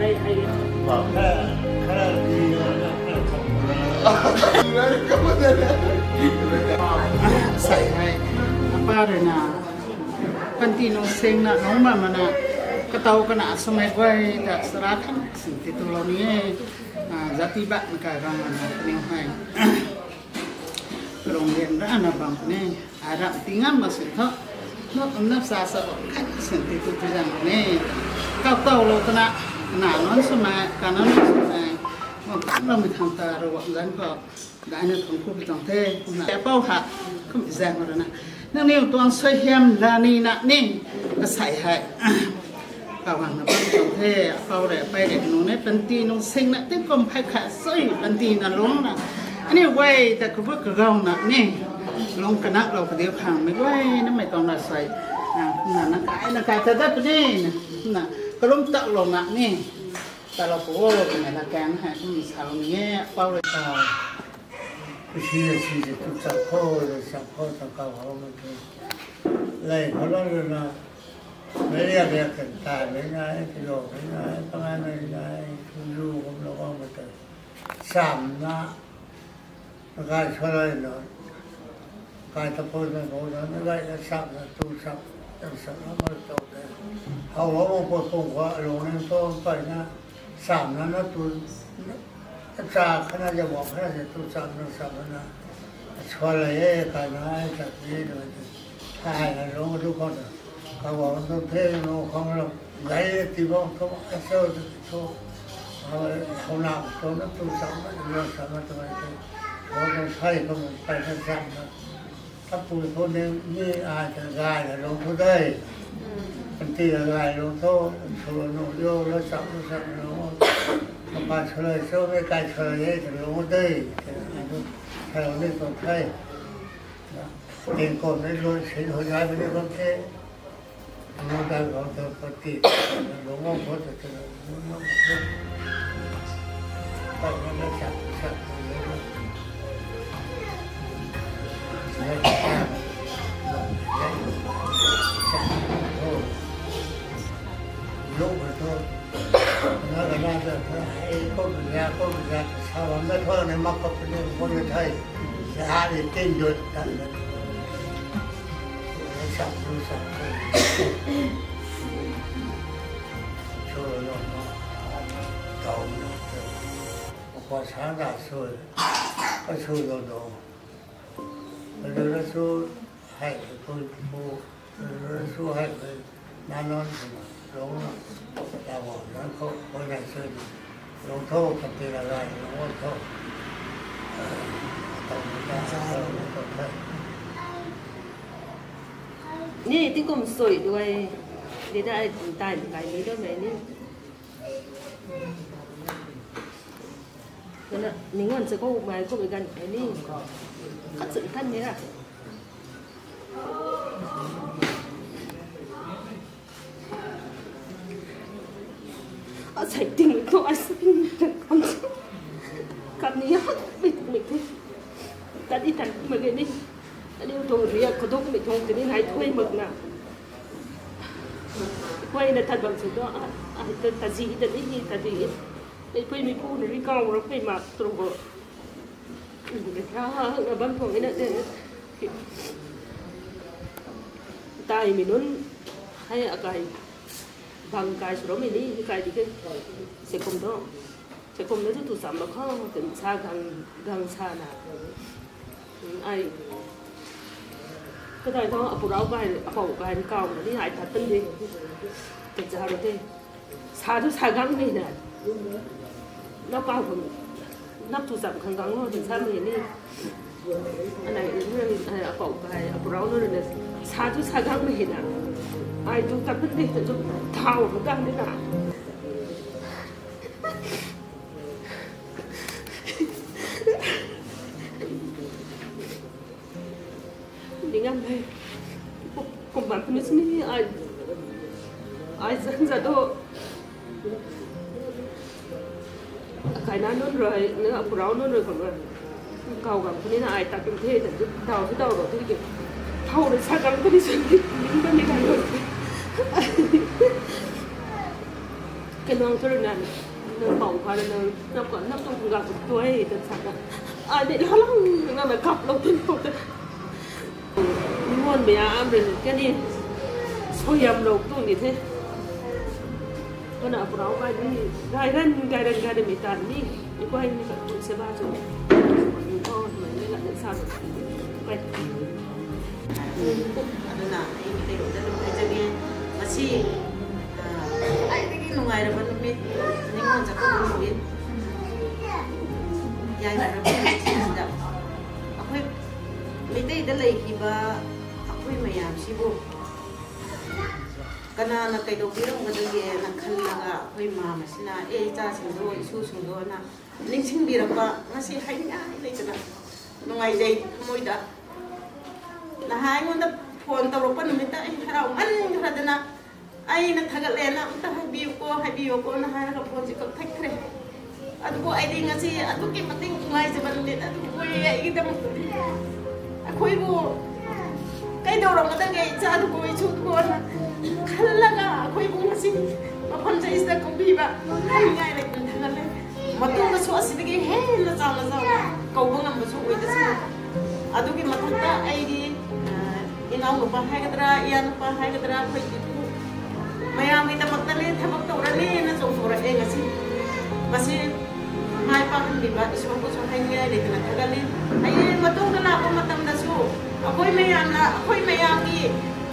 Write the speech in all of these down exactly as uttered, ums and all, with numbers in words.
Sai hei, apa rui na, panty nung sing na nung ma mana, kataw kana swmei guay ta sara khan sin ti tu lou ni e. Ah, zati bak na kai rang mana kaniw hei. Rong lian ra na bam ni. Ai ram ti ngam ma sin tho. Nap nap sa sa bam khat sin ti tu pi zang ni. Kau tau lo kana, na non swmei, ka non swmei. Mo kan lo mi thang ta ro wang zan ko. Dai na thong ku pi tong the. Na pau ha. Kum zang ro na. Nangniw tuang suaihiam la ni na ni. Ka sai hei. Kawang na bam tuang the, apou rui, apei rui nung ne, panty nung sing na, tingkum phey khat sui, panty na lung na. Aniu guay ta kabu kagau na ni, lung kanak lou kadiu khang, mei guay na mei tuang na sui. Na, na, na kai, na kai ta dat puni, na, na, kalum tak lou na ni. Ta lou pu o, na, na kang hai, kum sa lou ni e, apou rui ta. Kusi na si si tu chap kho, chap kho, chap kau hou na tu. Lei khou lou na. Mei riak riak kan tai mei nai, kilo mei nai, pangai mei nai, tu zu kum lou bam mei tei. Cham na, na kai sualei na, kai tapui mei bou na, na kai na cham na, tu cham, cham cham na, mei tou tei. Hou lou bam pu kum khou, alung nang tou pei na, cham na, na tu, na, cha khana, ya bam khana, ya tu cham na, cham na, sualei e, kai na, e, cham ni, na, hai na, lung tu khou na. Kawang tu the, lung khou na, gai ti bam khou, a sou tu thu, hou na, tu na, tu cham na, tu cham na, tu mei tei. Lung tu sai khou na, pei na cham na. Tapui khou ni, ni ai ta gay na lung thu de. Panty na gay lung thu, sw nu yo, la cham nu cham nu. Kapat swlou cho, mei kai swlou ye, ta lung de. Ai tu, swlou ni tuang the. Tingkum ni lun sin hou zai mei ni bam the. Lung dai bam thu panty, lung bam khou ta, ta lung bam khou. Tau na, na cham, cham, lung bam. Kua sang ra sui, ka sui lou do. Rui na su hei, pui pu, rui na su hei, na non, lung na, ya wo, nan khou, pui nai sui, lung tho, panty na gay, lung tho. Tau na ta, tau na tho the. Ni, tingkum sui duai, ni da ai tai kai ni do mei ni. Kana, ning wan sa kou mai kou mei ganv kai ni. Khat sui khat ni ra. A sai ting tu, a sai ting kam kam ni ya, mei, mei the. Tat i tat mak ge ni. Aniu tuang riak khou duk mei tuang tini nai thuy mak na. Huay na tat bam sw tu, a, a, ta, ta zi ta ni hi, ta di. Mei pui mei pu na ri kau ra pui mak tuang bo. Ra, na bam tuang ina de. Tai mi nunc, hei akai. Bang kai sw ro mei ni, hei kai di ke. Sekum tu. Sekum na tu tu cham mak khou, kan sa gang, gang sa na. Ai, kadai thu, apu rau kai, apou kai, kau na ni ai tat tan de. Kan sa ro de. Sa tu sa gang mei na. Nap kau khou, nap tu cham khang gang lo, kan sa mei ni. Anai, ai, apou kai, apu rau na na. Sa tu sa gang mei na. Ai tu tat tan de, tu thau khou gang de na. Ning ngam hei. Kum, kum bam puni sini ai, ai zan za do. Akai na nunc rui, na apu rau nunc rui kum rui. Kau gang puni na ai tat puni the, tat dau, tat dau, tat dau, tat dau. Thau rui sa gang puni sini, ning bam ni kan rui. Kanuang tu na, nang pau kha na, nang nap ka nap tu ga tu ai ta sa na. Ai de la lang na na kap lo tin ko ta. Mon be am ren ka ni. Soyam lo tu ni the. Ko na pura kai ni, kai ran, kai ran, kai ran mi ta ni. Ni ko ai ni ka tu se ba tu. Ko na ni la sa. Kai. ꯑꯗꯨꯅ ꯑꯩ ꯃꯩꯇꯩꯂꯣꯟꯗ ꯑꯗꯨꯝ ꯍꯥꯏꯖꯒꯦ꯫ ꯃꯁꯤ, ꯑ, ꯈ꯭ꯋꯥꯏꯗꯒꯤ ꯅꯨꯡꯉꯥꯏꯔꯕ ꯅꯨꯃꯤꯠ, ꯅꯤꯉꯣꯜ ꯆꯥꯛꯀꯧꯕ ꯅꯨꯃꯤꯠ, ꯌꯥꯏꯐꯔꯕ ꯅꯨꯃꯤꯠꯁꯤꯗ ꯑꯩꯈꯣꯏ ꯃꯩꯇꯩꯗ ꯂꯩꯈꯤꯕ ꯑꯩꯈꯣꯏ ꯃꯌꯥꯝꯁꯤꯕꯨ ꯀꯅꯥꯅ ꯀꯩꯗꯧꯕꯤꯔꯝꯒꯗꯒꯦꯅ ꯈꯜꯂꯒ ꯑꯩꯈꯣꯏ ꯃꯥꯝ ꯑꯁꯤꯅ, "ꯑꯦ, ꯏꯆꯥꯁꯤꯡꯗꯣ, ꯏꯁꯨꯁꯤꯡꯗꯣꯅ ꯅꯤꯡꯁꯤꯡꯕꯤꯔꯛꯄ ꯉꯁꯤ ꯍꯥꯏꯅꯤꯡꯉꯥꯏ ꯂꯩꯇꯅ ꯅꯨꯡꯉꯥꯏꯖꯩ ꯊꯃꯣꯏꯗ꯫ ꯅꯍꯥꯟ ꯑꯩꯉꯣꯟꯗ ꯐꯣꯟ ꯇꯧꯔꯛꯄ ꯅꯨꯃꯤꯠꯇ ꯑꯩ ꯍꯔꯥꯎꯃꯟꯈ꯭ꯔꯗꯅ ꯑꯩꯅ ꯊꯥꯒꯠꯂꯦꯅ ꯑꯝꯇ ꯍꯥꯏꯕꯤꯌꯨꯀꯣ, ꯍꯥꯏꯕꯤꯌꯨꯀꯣꯅ ꯍꯥꯏꯔꯒ ꯐꯣꯟꯁꯦ ꯀꯛꯊꯠꯈ꯭ꯔꯦ꯫ ꯑꯗꯨꯕꯨ ꯑꯩꯗꯤ ꯉꯁꯤ ꯑꯗꯨꯛꯀꯤ ꯃꯇꯤꯛ ꯅꯨꯡꯉꯥꯏꯖꯕ ꯅꯨꯃꯤꯠ ꯑꯗꯨ ꯑꯣꯏꯌꯦ ꯑꯩꯒꯤꯗꯃꯛꯇꯗꯤ꯫ ꯑꯩꯈꯣꯏꯕꯨ ꯀꯩꯗꯧꯔꯝꯒꯗꯒꯦ ꯏꯆꯥꯗꯨꯕꯨ ꯏꯁꯨꯗꯨꯕꯨꯅ ꯈꯜꯂꯒ ꯑꯩꯈꯣꯏꯕꯨ ꯉꯁꯤ ꯃꯐꯝ ꯆꯍꯤꯁꯤꯗ ꯀꯧꯕꯤꯕ ꯍꯥꯏꯅꯤꯡꯉꯥꯏ ꯂꯩꯇꯅ ꯊꯥꯒꯠꯂꯦ꯫ ꯃꯇꯨꯡꯗꯁꯨ ꯑꯁꯤꯗꯒꯤ ꯍꯦꯟꯅ ꯆꯥꯎꯅ ꯆꯥꯎꯅ ꯀꯧꯕ ꯉꯝꯕꯁꯨ ꯑꯣꯏꯖꯁꯅꯨ꯫ ꯑꯗꯨꯒꯤ ꯃꯊꯛꯇ ꯑꯩꯒꯤ, ꯑ, ꯏꯅꯥꯎꯅꯨꯄꯥ ꯍꯥꯏꯒꯗ꯭ꯔꯥ, ꯏꯌꯥꯅꯨꯄꯥ ꯍꯥꯏꯒꯗ꯭ꯔꯥ, ꯑꯩꯈꯣꯏꯒꯤ ꯃꯌꯥꯝꯒꯤꯗꯃꯛꯇꯅꯦ ꯊꯕꯛ ꯇꯧꯔꯅꯤꯅ ꯆꯣꯡꯊꯣꯔꯛꯑꯦ ꯉꯁꯤ꯫ ꯃꯁꯤ ꯃꯥꯏ ꯄꯥꯛꯍꯟꯕꯤꯕ ꯏꯁꯣꯔꯕꯨꯁꯨ ꯍꯥꯏꯅꯤꯡꯉꯥꯏ ꯂꯩꯇꯅ ꯊꯥꯒꯠꯂꯤ꯫ ꯍꯌꯦꯡ ꯃꯇꯨꯡꯗ ꯂꯥꯛꯄ ꯃꯇꯝꯗꯁꯨ ꯑꯩꯈꯣꯏ ꯃꯌꯥꯝꯅ, ꯑꯩꯈꯣꯏ ꯃꯌꯥꯝꯒꯤ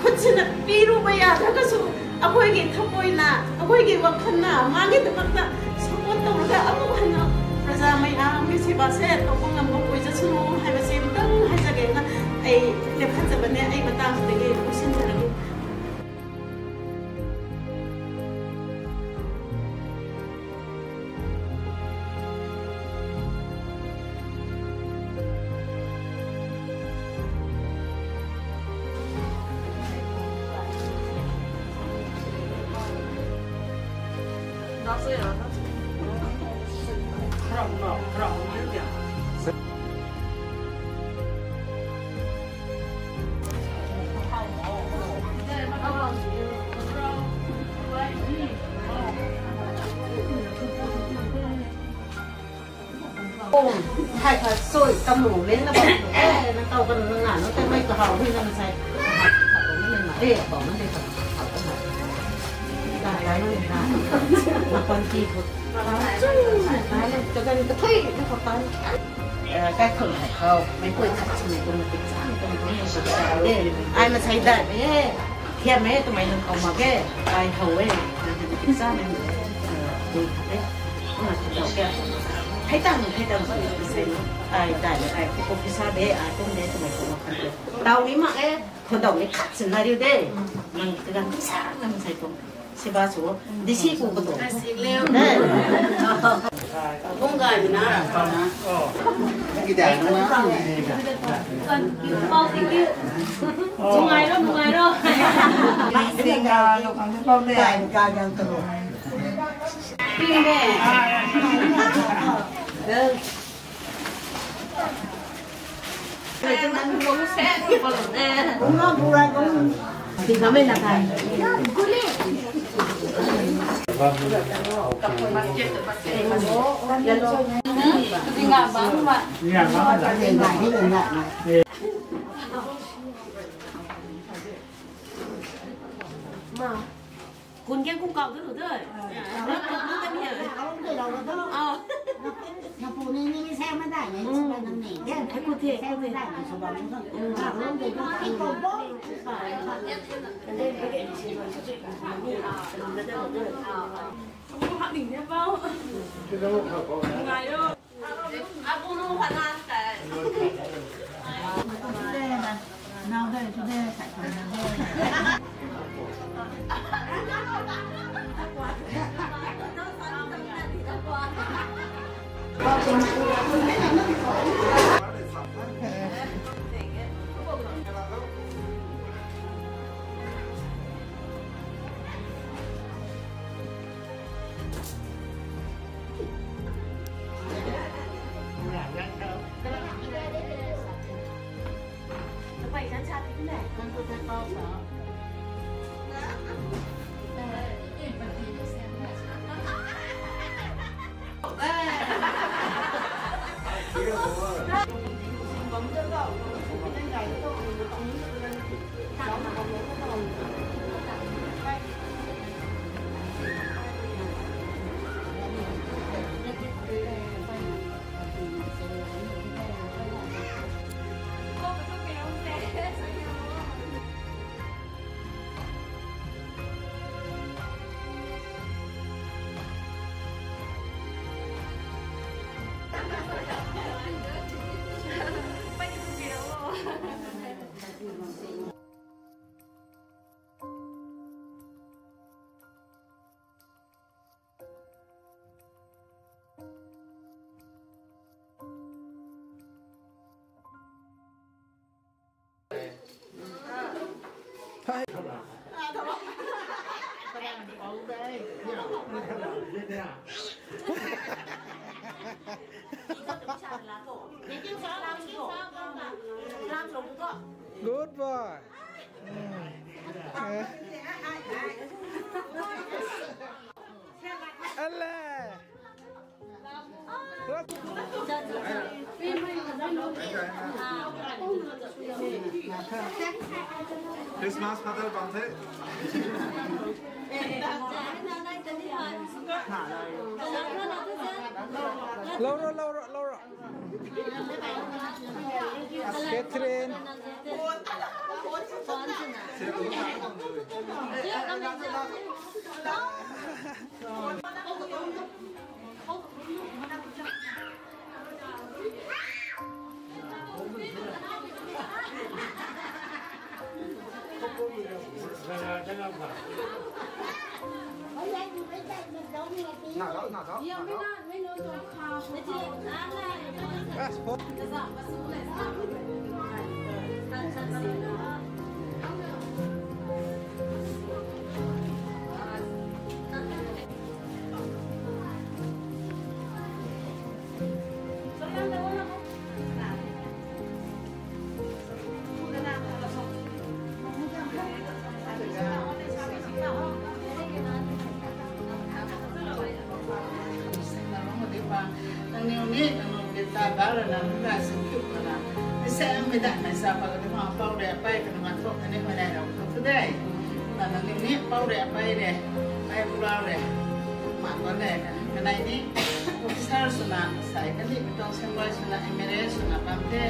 ꯈꯨꯠꯁꯤꯅ ꯄꯤꯔꯨꯕ ꯌꯥꯗ꯭ꯔꯒꯁꯨ, ꯑꯩꯈꯣꯏꯒꯤ ꯊꯃꯣꯏꯅ, ꯑꯩꯈꯣꯏꯒꯤ ꯋꯥꯈꯜꯅ ꯃꯥꯒꯤꯗꯃꯛꯇ support ꯇꯧꯔꯒ ꯑꯃꯨꯛ ꯍꯟꯅ ꯄ꯭ꯔꯖꯥ ꯃꯌꯥꯝꯒꯤ ꯁꯦꯕꯥꯁꯦ ꯇꯧꯕ ꯉꯝꯕ ꯑꯣꯏꯖꯁꯅꯨ ꯍꯥꯏꯕꯁꯦ ꯑꯃꯨꯛꯇꯪ ꯍꯥꯏꯖꯒꯦꯅ ꯑꯩ ꯂꯦꯞꯈꯠꯆꯕꯅꯦ꯫ ꯑꯩ ꯃꯇꯥꯡꯁꯤꯗꯒꯤ ꯂꯣꯏꯁꯤꯟꯖꯔꯒꯦ꯫ Kum, hai khat sui, tam lu leng na bam, eh, na tau kan nang na, nang tei mei kahau hui nang sai. Eh, bam na de kan. Dai, dai, dai, dai. Na pan ti ko. Dai, dai, dai, dai, dai, dai. Eh, kai khun hai khou, mei pui khat sui, kum na tik sa, kum na tik sa de. Ai masei dai, eh. Thiam e, twmei nunc khou mak ge, ai how e, nang hei na pizza nang e, dui khat e, kumna khat daw ke, thei tang, thei tang, thei tang, ai dai, ai, ko pizza de, ai kum de, twmei khou mak khat de. Taw ni mak e, khou daw ni khat sin na riu de, nang kagan pizza nang sai kum, si ba su, di si ku ko to. Bung gay na, na. Thank you, thank you. Nungai ro, nungai ro. Ping de. Kun ke kung kau tu tu. Good boy. Ala. Christmas father bam the. Laura, Laura, Laura. Catherine. Nangniw ni nangniw ta ba rana nunga singkuk rana. Ni se mi da nai sa pa ka ma pau de pai ka nunga thok ni ma nai ra ko tu de. Na nangniw ni pau de pai de. Pai pura de. Ma ko le ka nai ni officer swna sai ka ni tong sem bai swna M L A swna bam the.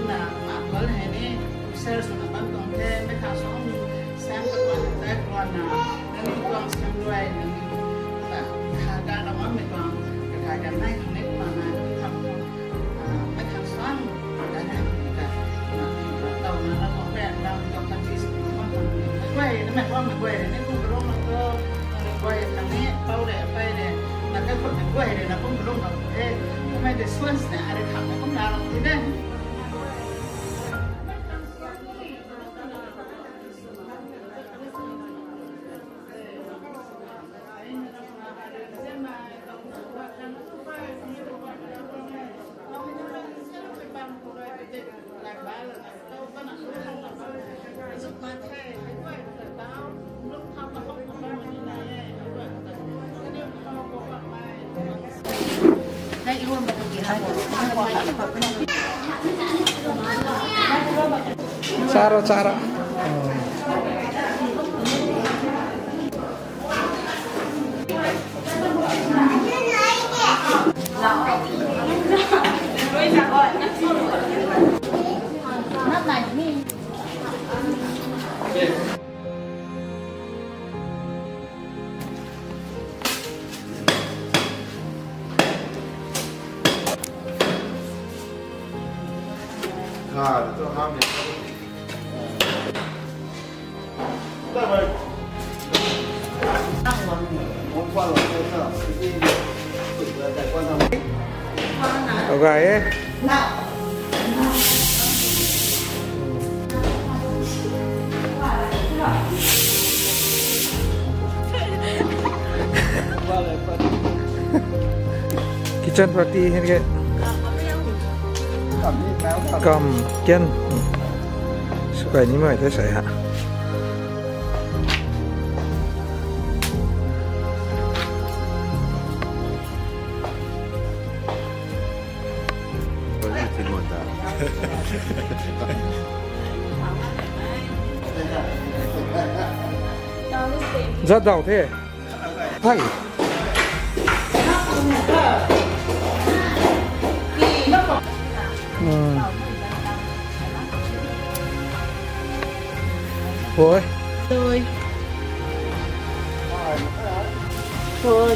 Na ma ko le ni officer swna bam tong the. Me ka so sem ka ma dai ko na. Nangniw tuang sem luai nangniw ta kha ga na ma mi tuang kha ga nai kha nai ma na ni tham ko. Ah, mei khang suan, dan hei, dan, na, tau na, na, kong pen, na, tau kan ti, mei guay, na, mei guay, mei guay, ni kum rong na to, mei guay, kan ni, pau de, pai de, na, kai khut mei guay de, na, kum rong na, eh, kum mei de suan sini, are khang na, kum na, ti de. Charo, charo. Okay. Kitchen party hei ke. Kam ken. Sukai ni mai the sai ha. Zat dau the. Thai. Hmm. Oi. Oi. Oi.